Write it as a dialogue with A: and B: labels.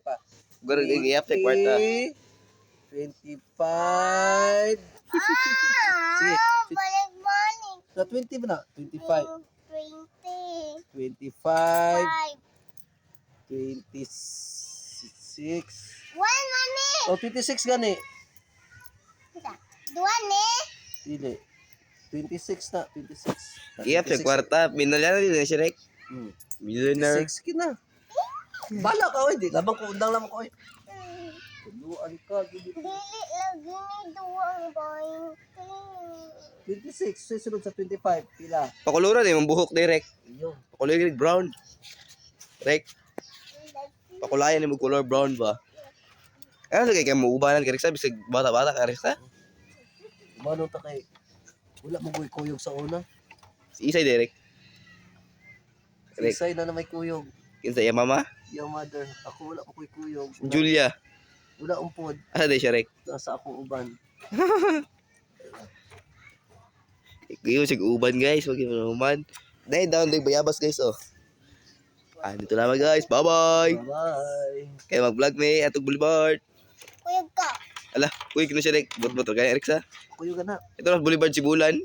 A: pa.
B: Guro giyap sa kwarta.
A: 25. Sige.
C: Ah, balik-balik.
A: Na 20 ba na? 25.
C: 20.
A: 25.
C: 5.
A: 26.
C: 1 mami.
A: Oh, 26 gani.
C: Dua ni.
A: Dili. 26 na, 26.
B: Giyap sa kwarta. Minalyan na din siya, Rek. Millionaire.
A: 26 kina. Bala ka oy, di lamang ko undang lamang ko oy. Tuluan ka gid.
C: Dili lagi ni duwang 20.
A: 26 susunod sa 25 pila.
B: Pakulura din mong buhok direct.
A: Iyo.
B: Pakulay brown. Rek, pakulayan mo color brown ba? Ano kay kay mo ubanan kay Rek sa bisag bata-bata ka Rek sa?
A: Mano ta kay wala mo goy kuyog sa una.
B: Si Isay direct. Rek.
A: Isay na na may kuyog.
B: Kinsa iya mama?
A: Your mother, ako wala pa ko'y kuyog. Wala,
B: Julia.
A: wala umpod.
B: Asa day siya, Rek?
A: Nasa akong uban.
B: Iyo sig uban guys, wag mo man. Dai down day bayabas guys oh. Ah, dito lamang guys. Bye-bye.
A: Bye-bye.
B: Kaya mag-vlog may atog Boulevard.
C: Kuyog ka.
B: Ala, uy kino siya Rek. Bot-bot kay Rek sa.
A: Kuyog na.
B: Ito na Boulevard Sibulan.